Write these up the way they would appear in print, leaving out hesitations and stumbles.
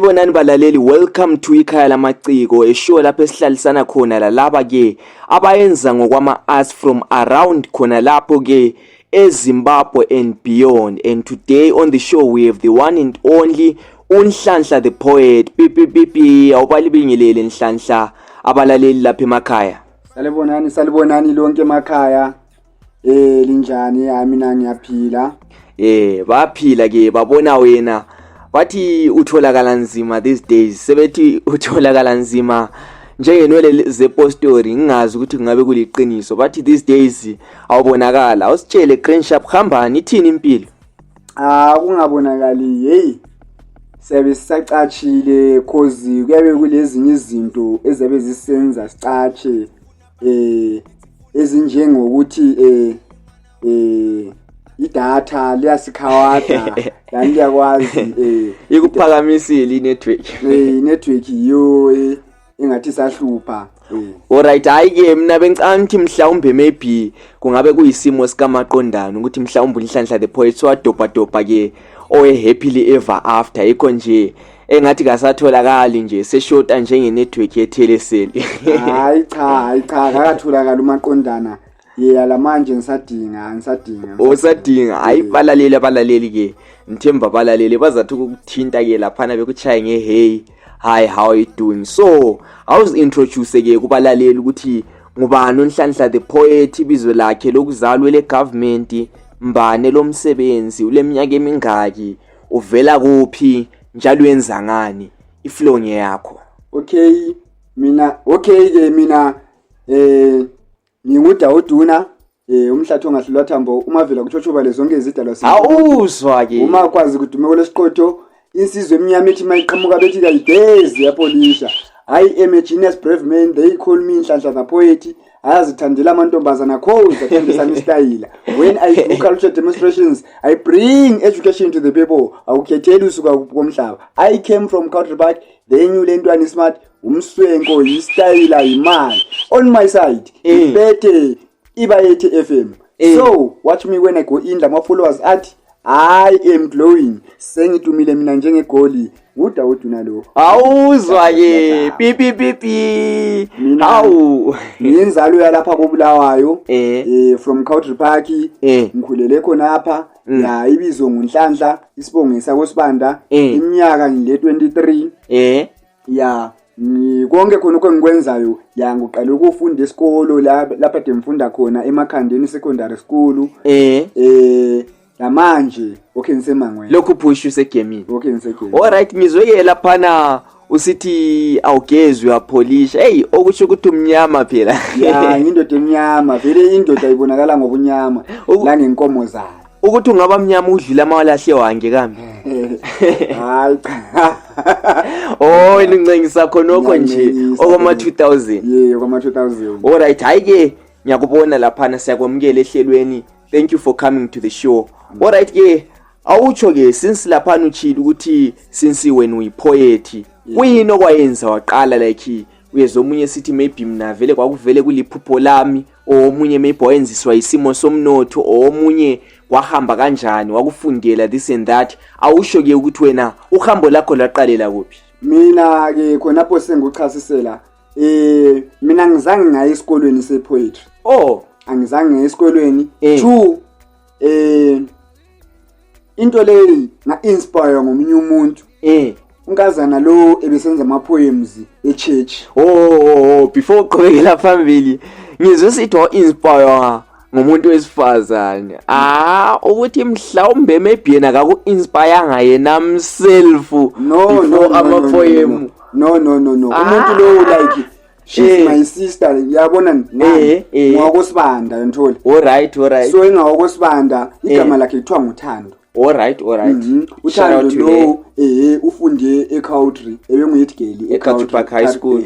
Salibonani balaleli, welcome to Ikhaya Lamaciko, a show lapho esihlalisana khona lalaba ke abayenza ngokwama arts from around khona lapho ke eZimbabwe and beyond. And today on the show we have the one and only Unhlanhla the poet. Pipi awubalibingelele Nhlanhla abalaleli lapha emakhaya. Salibonani lonke emakhaya. Linjani? Mina ngiyaphila. Baphila ke babona wena. Bathi utholakala nzima these days. Sebethi utholakala nzima njengenwele zepostori, ngingazi ukuthi kungabe kuliqiniso. Bathi these days awubonakala. Awusitshele Grandshap khambani ithini impilo? Kungabonakali. Hey. Sebe sisacachile cause kuyabe kulezinye izinto ezabe zisenza sicache ezinjengokuthi idatha liyasikhawada yani liyakwazi ikuphakamisile inetwork network yo engathi sahlupha. Alright, hayi ke mina bengicanga mhlawumbe maybe kungabe kuyisimo sikamaqondana ukuthi mhlawumbe Unhlanhla the poet wadopa ke owe happily ever after yikho nje engathi kasatholakali nje seshota njenge network yeTelecel. Hayi cha akatholakala umaqondana. Lamanje ngisadinga. Usadinga hayi balaleli ke ngithemba balaleli bazathi ukuthinta ke laphana bekuchaya nge hey how are you doing. So I was introduce ke kubalaleli ukuthi ngubani Unhlanhla the poet, ibizo lakhe lokuzalwa le government, mbane lomsebenzi, uleminyaka emingaki, uvela kuphi, njalo wenza ngani, iflow yakho. Okay mina ngingudawuduna umhlathi ongahlulwa thambo umavela kutshotshoba lezonke izidalwa awuzwa ke uma kwazi kudume lesiqotho insizwe eminyama ethi mayiqhamuka bethi kayidezi yapolisha. I am a genius brave man, they call me Nhlanhla the poet. Ayazithandela amantombazana cause athandisana style. When I do culture demonstrations, I bring education to the people. Awukhethela usuka komhlaba. I came from Country Park, then you learn to smart umswenko istyle imali. On my side, ibethe ibayethe FM. So, watch me when I go in, my followers at I am glowing. Sengidumile mina njengegoli. Udawuduna lo. Awuzwa ke pipi. Hawu. Ngiyenzalo yalapha koBulawayo. From Country Park. Ngikhulele khona apha. Ya ibizo nguNhlanhla, isibongo sakosibanda. Iminyaka ngile 23. Ya konke khona ngikwenzayo ya ngiqale ukufunda esikolo lapha demfunda khona eMakhandeni Secondary School. Manje okay ngisemangweni lokhu push usegaming. Okay ngisegaming. Alright, ngizweke laphana usithi awugezwe uyapolisha. Hey, okusho ukuthi umnyama phela. Ya indoda emnyama vele indoda ibonakala ngobunyama la ngenkomo zayo. Ukuthi ungaba mnyama udlula amalahle wange kambe. Hayi cha. Nincengisa khonoko nje okoma 2000. Okoma 2000. Alright, hayi ke ngiyakubona laphana siyakwamukela ehlelweni. Thank you for coming to the show. Alright ke awutsho ke since laphana uchile ukuthi since when we poet kuyini okwayenza waqala like uyezomunye sithi maybe mina vele kwakuvele kuliphupho lami, omunye maybe wayenziswa isimo somnotho, omunye wahamba kanjani wakufundela this and that. Awusho ke ukuthi wena uhambo lakho laqalela kuphi? Mina ke khonapho senguchasisela mina ngizange ngaye esikolweni sepoetry. Angizange esikolweni. Two into leyi nga-inspire ngomunye umuntu. Unkazana lo ebesenza ama-poems e-church. Before uqhubekela phambili ngizwe sithi wa-inspire ngomuntu wesifazane. Ukuthi mhlawumbe maybe yena akaku-inspire ngayena himself before ama-poem. No. Umuntu lo like she's my sister, yabona ngwakosibanda yanthola. Alright. So engawakosibanda igama lakhe kuthiwa nguThando. Alright. Uthando lo ufunde eCountry ebenguyidgeli eCountry Park High School.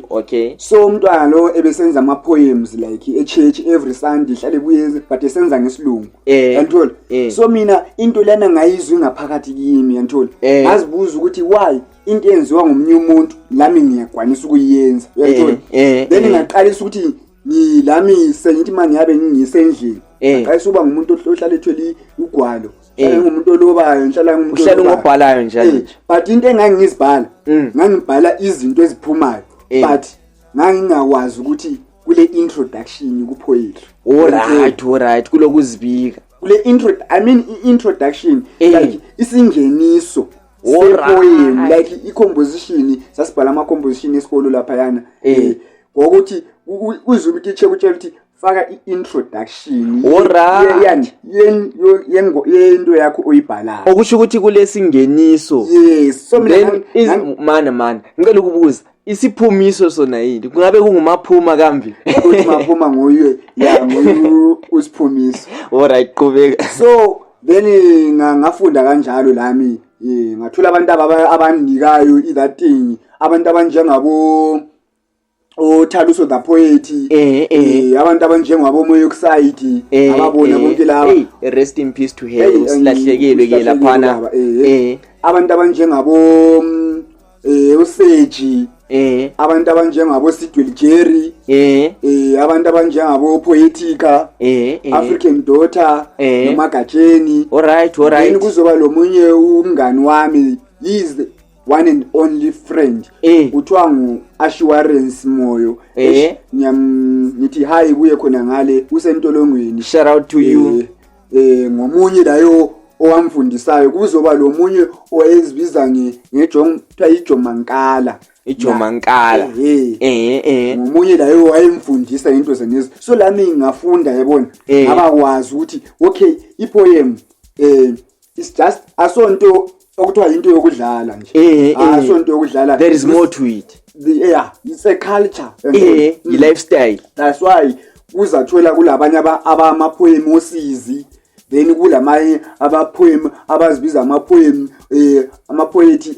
Okay. So umntwana lo ebesenza ama poems like e-church every Sunday hlale buyeze but esenza ngesilungu yanthola. So mina into lana ngayizwe ngaphakathi kimi yanthola. Ngazibuza ukuthi why into yenziwa ngomunye umuntu lami ngiyakwanisa ukuyenza yanthola. Then ngaqalisa ukuthi ngilami sengithi manje yabe ngingisendlini. Ngaqalisa uba ngumuntu ohlala ethwele ugwalo ngumuntu olobayo ngihlala ngumuntu uhlala ngobhalayo njalo nje but into engangizibhala ngangibhala izinto eziphumayo but ngangingakwazi ukuthi kule introduction ku poetry alright kulokuzibika kule introduction like isingeniso sepoem like i-composition sasibhala ama-composition esikolo lapha yana ngokuthi uZulu teacher kutshela ukuthi faka i-introduction yento yakho oyibhalayo okusho ukuthi kulesingeniso yes so mana ngicela ukubuza isiphumiso sona yini kungabe kungumaphuma kambi ukuthi maphuma ngoywe usiphumiso alright qhubeka so then ngafunda kanjalo lami ngathola abantu abaninikayo that thing abantu abanjengabo Thaluso the poet abantu abanjengabo Moyoxide ababona bonke laba rest in peace to her usilahlekelwe ke laphana abantu abanjengabo uSeji abantu abanjengabo Sidwell Jerry abantu abanjengabo Poetica African Daughter noMagatsheni alright then kuzoba lo munye umngani wami is the one and only friend uthiwa ngu-Assurance Moyo ngithi hayi kuye khona ngale usentolongweni shout out to you ngomunye layo owamfundisayo kuzoba lo munye owayezibiza iJomankala ngomunye layo wayemfundisa into zenezi so lami ngafunda yabona abakwazi ukuthi okay ipoem it's just asonto okuthiwa into yokudlala nje asonto yokudlala there is more to it it's a culture lifestyle that's why uzathola kulabanye abama-poem osizi then kulamanye abapoem abazibiza ama-poem ama-poet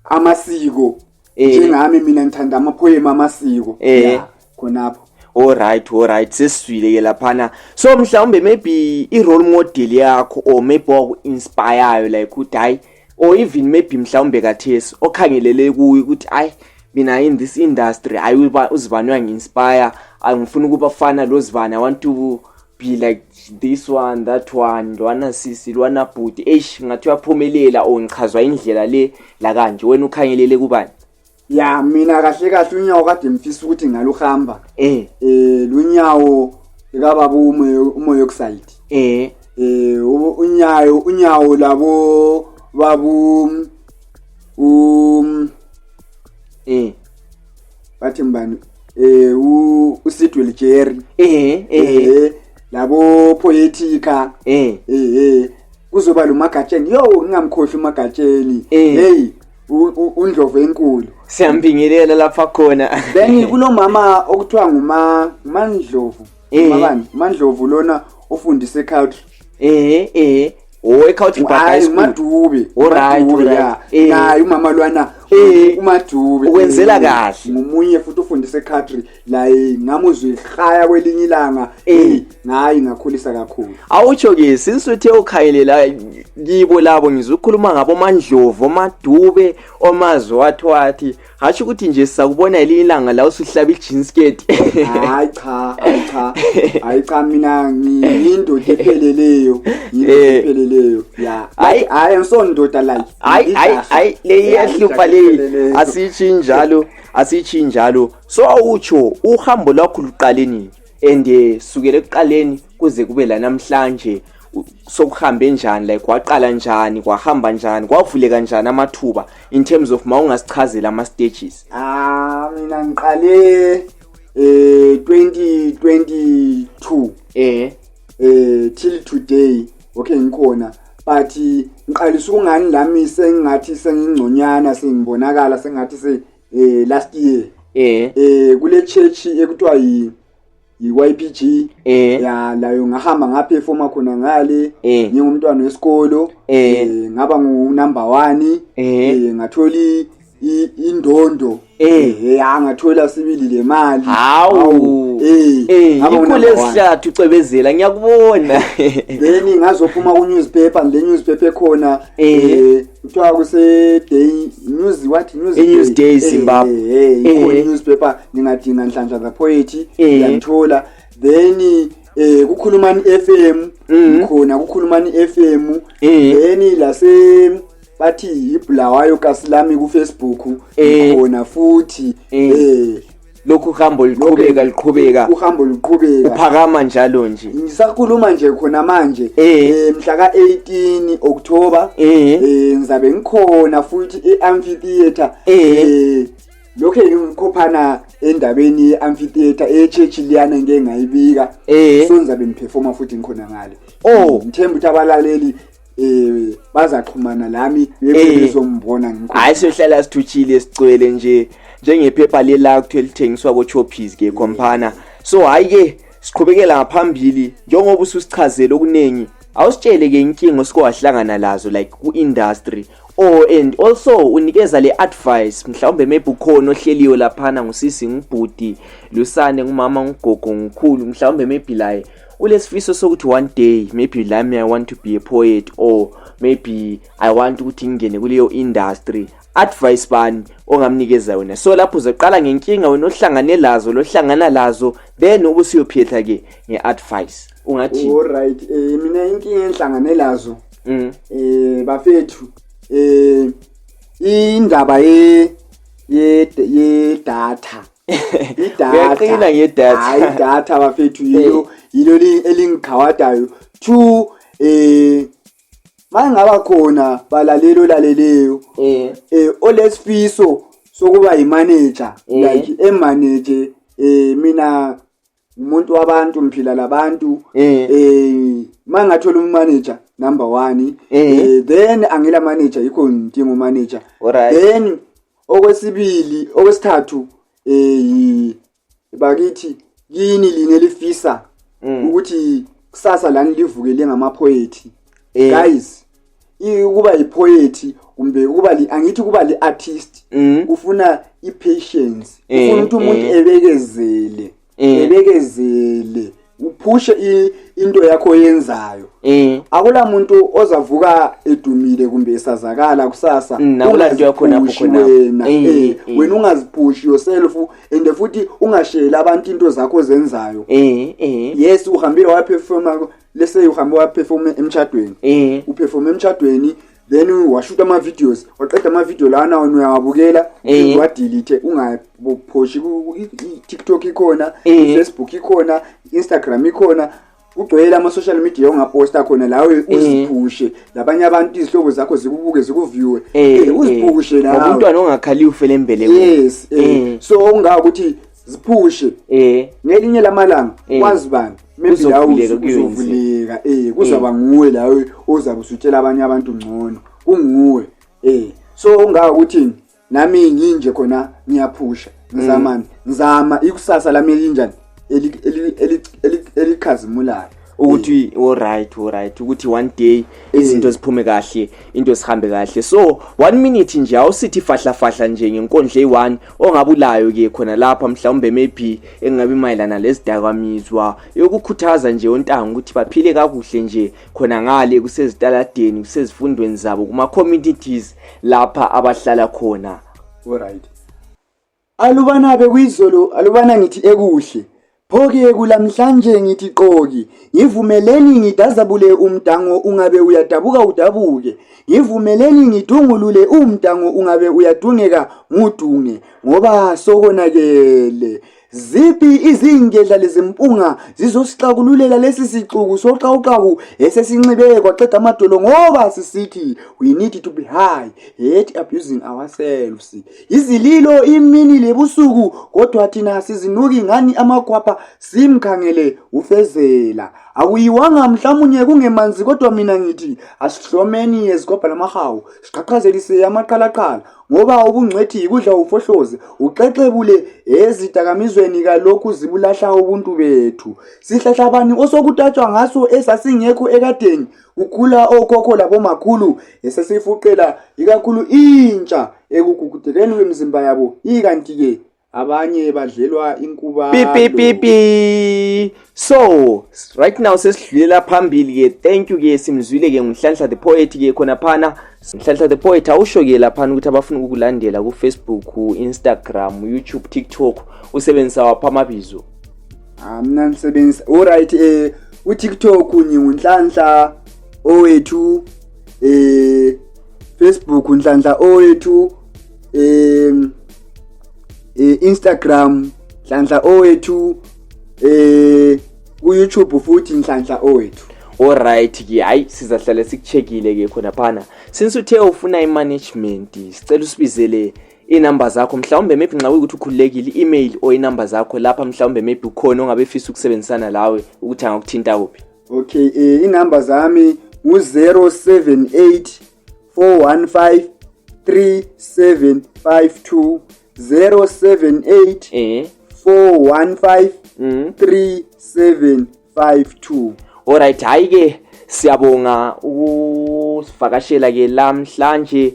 amasiko njengami mina ngithanda ama-poem amasiko khonapho alright sesizwile ke laphana so mhlawumbe maybe i-role model yakho or maybe waku-inspire like ukuthi hayi or even maybe mhlawumbe kathesi okhangelele kuyo ukuthi hayi mina in this industry uzibani wangi-inspire angifuna ukuba fana lo zibani I want to be like this one that one lwana sisi lwana bhuti ngathi uyaphumelela or ngichazwa indlela le la kanje wena ukhangelele kubani mina kahle unyawo kade mfisa ukuthi ngaluhamba lunyawo ekababa uMoyoxide unyawo labo babu bathi mbani uSidwell Jerry labo Poetica kuzoba lo Magatsheni ngingamkhohlwa uMagatsheni uNdlovu enkulu siyambingelela lapha khona then kulomama okuthiwa nguMandlovu uMandlovu lona ufundise culture eCountry Park uMadube alright naye umama lwana uMadube ukwenzela kahle ngumunye futhi ufundise country la ngamuzwe ikhaya kwelinye ilanga ngayi ngakhulisa kakhulu awutsho ke since uthe ukhayelela kibo labo ngizokhuluma ngabo Mandlovu oMadube omazo wathi hasho ukuthi nje sakubona ilanga la usuhlaba ijean skirt hayi cha mina ngindoda epheleleyo hayi ngisondoda like hayi le iyahlupha le asithi njalo so awutsho uhambo lwakho luqaleni and sukele ekuqaleni kuze kube la namhlanje sokuhambe njani like kwaqala njani kwahamba njani kwavuleka njani amathuba in terms of mawungasichazela ama stages mina ngiqale 2022 till today okay ngikhona but ngiqalisa ungani lami sengathi sengingconyana sengibonakala sengathi last year kule church ekuthiwa YPG layo ngahamba ngaphefoma khona ngale ngingumntwana wesikolo ngaba number 1 ngatholi indondo ngathola sibili le mali ikule sihlathu ucebezela ngiyakubona then ngazophuma ku newspaper le newspaper ekhona kuthiwa kuse day news day Zimbabwe newspaper ningadinga Nhlanhla the poet ngiyathola then kukhulumani FM khona kukhulumani FM then lase bathi ibulawayo kasilami ku Facebook khona futhi lokhu uhambo liqhubeka uhambo liqhubeka uphakama njalo nje ngisakhuluma nje khona manje mhla ka 18 October ngizabe ngikhona futhi eAmphitheatre lokho ngikhophana endabeni yeAmphitheatre eChurch liyana ngeke ngayibika so ngizabe ngiperforma futhi ngikhona ngale ngithemba ukuthi abalaleli bazaxhumana lami bebezombona ngikhona hayi sihlala sithuthile sicwele nje njengephepha lela kuthiwa lithengiswa ko Choppies ke khompana so hayi ke siqhubekela ngaphambili njengoba ususichazela okunengi awusitshele ke inkingo sikwahlangana lazo like ku industry and also unikeza le advice mhlawumbe maybe ukhona ohleliyo laphana ngusisi ngibhudi lusane ngumama ngugogo ngikhulu mhlawumbe maybe la ulesifiso sokuthi one day maybe lami I want to be a poet or maybe I want ukuthi ngene kuleyo industry advice bani ongamnikeza yona so lapho uzoqala ngenkinga wena ohlangane lazo lohlangana lazo then ubusiyophetha ke ngeadvice ungathi all right mina inkinga enhlangane lazo bafethu indaba ye data uyaqina ngedata hayi data bafethu yilo elingikhawadayo to mangaba khona balaleleyo olesifiso sokuba yimanager like emanage mina umuntu wabantu mphila labantu mangathola ummanager number 1 then angela manager yikho ngidinga umanager then okwesithathu bakithi yini line lifisa ukuthi kusasa lani livukele ngamapoet guys ukuba yipoet kumbe ukuba angithi kuba liartist ufuna ipatience ufuna ukuthi umuntu ebekezele uphushe into yakho yenzayo akula muntu ozavuka edumile kumbe esazakala kusasa nakulanto yakho napho khona wena ungaziphushi yourself and futhi ungashela abantu into zakho zenzayo yes uhambile waperforma lese uhambe waperforma emchadweni uperforma emchadweni then washoot ama videos waqeda ama video lana uyawabukela wadelete ungaphoshi ku TikTok ikhona Facebook ikhona Instagram ikhona ugcwele ama social media ongaposta khona lawe uziphushe labanye abantu izihlobo zakho zikubuke zikuviewe uziphushe la umntwana ongakhali ufele embeleko yes so ongaka ukuthi ziphushe ngelinye lamalanga kwazi bani maybe la uzovuleka kuzaba nguwe lawe ozabe usutshela abanye abantu ngcono kunguwe so ongaka ukuthi nami nginje khona ngiyaphusha ngizama ikusasa lami elinjani elikhazimulayo ukuthi all right ukuthi one day izinto ziphume kahle into sihambe kahle so 1 minute nje awusithi fahla nje ngenkondle e1 ongabulayo ke khona lapha mhlawumbe maybe engabe mayelana lesidakamizwa yokukhuthaza nje ontanga ukuthi baphile kakuhle nje khona ngale kusezitaladeni kusezifundweni zabo kuma communities lapha abahlala khona all right alubana bekuyizolo alubana ngithi ekuhle phoke kulamhlanje ngithi qoki ngivumeleni ngidazabule umdango ungabe uyadabuka udabuke ngivumeleni ngidungulule umdango ungabe uyadungeka ngudunge ngoba sokonakele zipi izingedla lezimpunga zizosixakululela lesi sixuku soqhawqhawu esesincibe kwaqeda amadolo ngoba sisithi we need to be high yet abusing ourselves izililo imini lebusuku kodwa thina sizinuki ngani amakhwapha simkhangele ufezela akuyiwanga mhlamunye kungemanzi kodwa mina ngithi asihlomeni ezigobha lamahawu siqhaqhazelise amaqalaqala ngoba ubungcwethi ikudla ufohloze uxexebule ezidakamizweni kalokhu zibulahla ubuntu bethu sihlahlabani osokutatshwa ngaso esasingekho ekadeni ukhula okhokho labomakhulu esesifuqela ikakhulu intsha ekugugudeleni kwemizimba yabo ikanti ke abanye badlelwa inkuba so right now sesidlulela phambili ke thank you ke simzwile ke ngihlanhla the poet ke khona phana ngihlanhla the poet awusho ke lapha ukuthi abafuna ukukulandela ku Facebook, Instagram, YouTube, TikTok usebenzisa wapha amabizo Mina nisebenzisa alright uTikTok ngingunhlanhla owethu Facebook unhlanhla owethu Instagram nhlanhla owethu ku-YouTube futhi nhlanhla owethu. Alright ke hayi sizahlala sikucheckile ke khona phana since uthe ufuna imanagement sicela usibizele inamba zakho mhlawumbe maybe nxa ukuthi ukhululekile email o inamba zakho lapha mhlawumbe maybe ukhona ongabefisa ukusebenzisana lawe ukuthi angakuthinta kuphi. Okay inamba zami u078 415 3752 078 415 3752. Alright hayi ke siyabonga ukusivakashela ke lamhlanje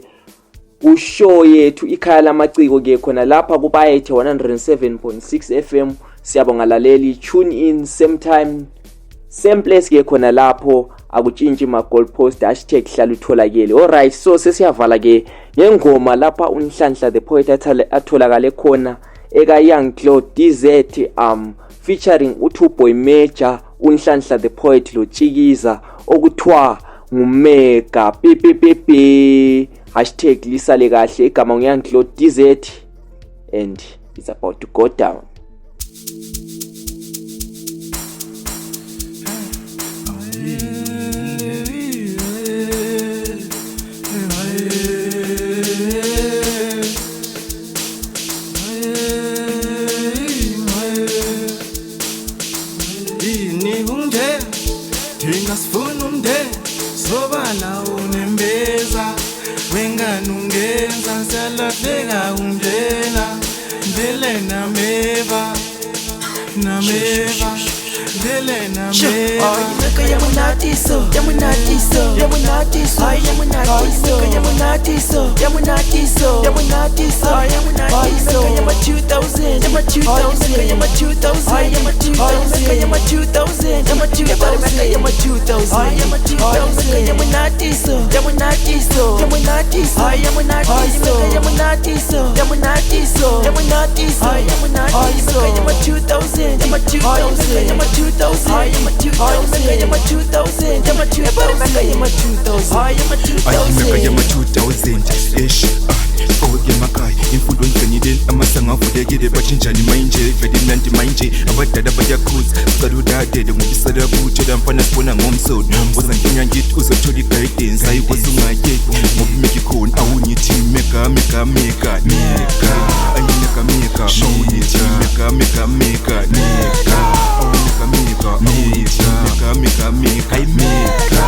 ushow yethu ikhaya lamaciko ke khona lapha kubayethe 107.6 FM. Siyabonga laleli, tune in same time same place ke khona lapho akutshintshi ma goalpost #hlala utholakele. Alright so sesiyavala ke ngengoma lapha unhlanhla the poet atholakale khona eka Young Claude DZ featuring u2 Boy Major unhlanhla the poet lo Chikiza okuthiwa ngumega pp #lisale kahle igama nguYoung Claude DZ and it's about to go down. Sobana unembeza wenganungenza salahleka ungena ndele nameva ndele nameva Yamaka yamunatiso yamunatiso yamunatiso yamunatiso yamunatiso yamunatiso yamunatiso yamunatiso yama 2000 yama 2000 yama 2000 yama 2000 yama 2000 yama 2000 yama 2000 yama 2000 yamunatiso yamunatiso yamunatiso yamunatiso yamunatiso yamunatiso yamunatiso yamunatiso yama 2000 yama 2000 yama 2000 yama 2000 yama 2000 yama 2000 yama 2000 ish emakhaya imfundo ngicengile amasanga avulekile bachinjani manje vele mnandi manje abadala bayakhuza ucala udadele ngobisala butshela mfana sibona ngomsono ngoza nginya ngithi uzothola i-guidance ayikwazi ungayeki ngoba imeki khona awunyithi mega ayineka awunithi mega ayimeka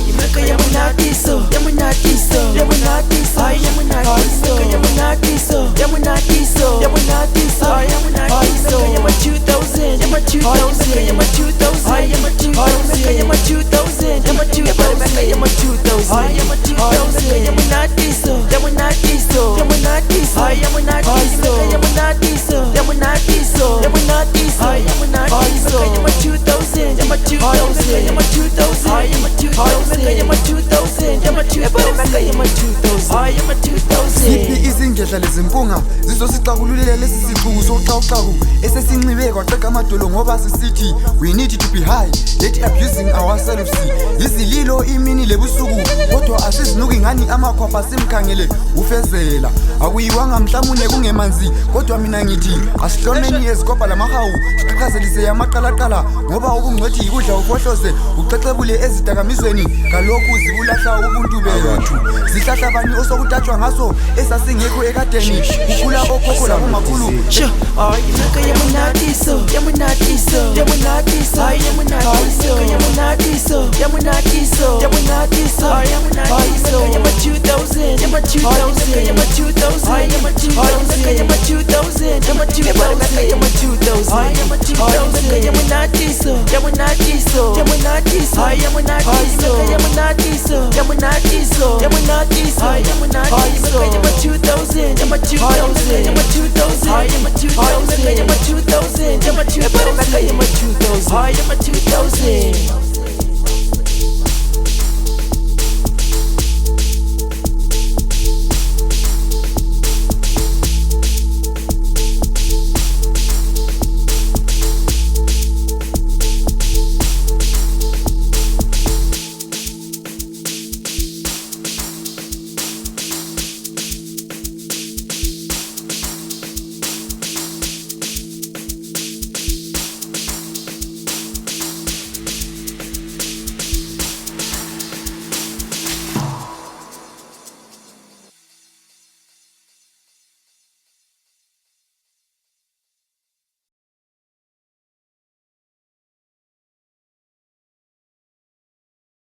Yamaka yamunatiso yamunatiso yamunatiso yamunatiso yamunatiso yamunatiso yamunatiso yamunatiso yama 2000 yama 2000 yama 2000 yama 2000 yama 2000 yama 2000 yama 2000 yama 2000 yamunatiso yamunatiso yamunatiso yamunatiso yamunatiso yamunatiso yamunatiso yamunatiso yama 2000 yama 2000 yama 2000 yama 2000 yama 2000 yama 2000 yama 2000 yama 2000 Siphi izingedla lezimpunga zizosixakululela lesi siqubu soxawuxawu esesincibe kwaqeka amadolo ngoba sisithi we need to be high let abusing ourselves izililo imini lebusuku kodwa asizinuki ngani amakhwapha simkhangele ufezela akuyiwanga mhlamunye kungemanzi kodwa mina ngithi asihloneni ezikopa lamahawu siqhazelise yamaqalaqala ngoba ukungcwethi ikudla ufohlose ucecebule ezidakamizweni kalokhu zibulahla ubuntu bethu zihlahla bani osokutatshwa ngaso esasingekho ekadeni kukhula okhokho labomakhulu Yamaka yamunatiso yamunatiso yamunatiso yamunatiso yamunatiso yamunatiso yamunatiso yamunatiso yama 2000 yama 2000 yama 2000 yama 2000 yama 2000 yama 2000 yama 2000 yama 2000 yamunatiso yamunatiso yamunatiso yamunatiso yamunatiso yamunatiso yamunatiso yamunatiso yama 2000 yama 2000 yama 2000 yama 2000 yama 2000 yama 2000 yama 2000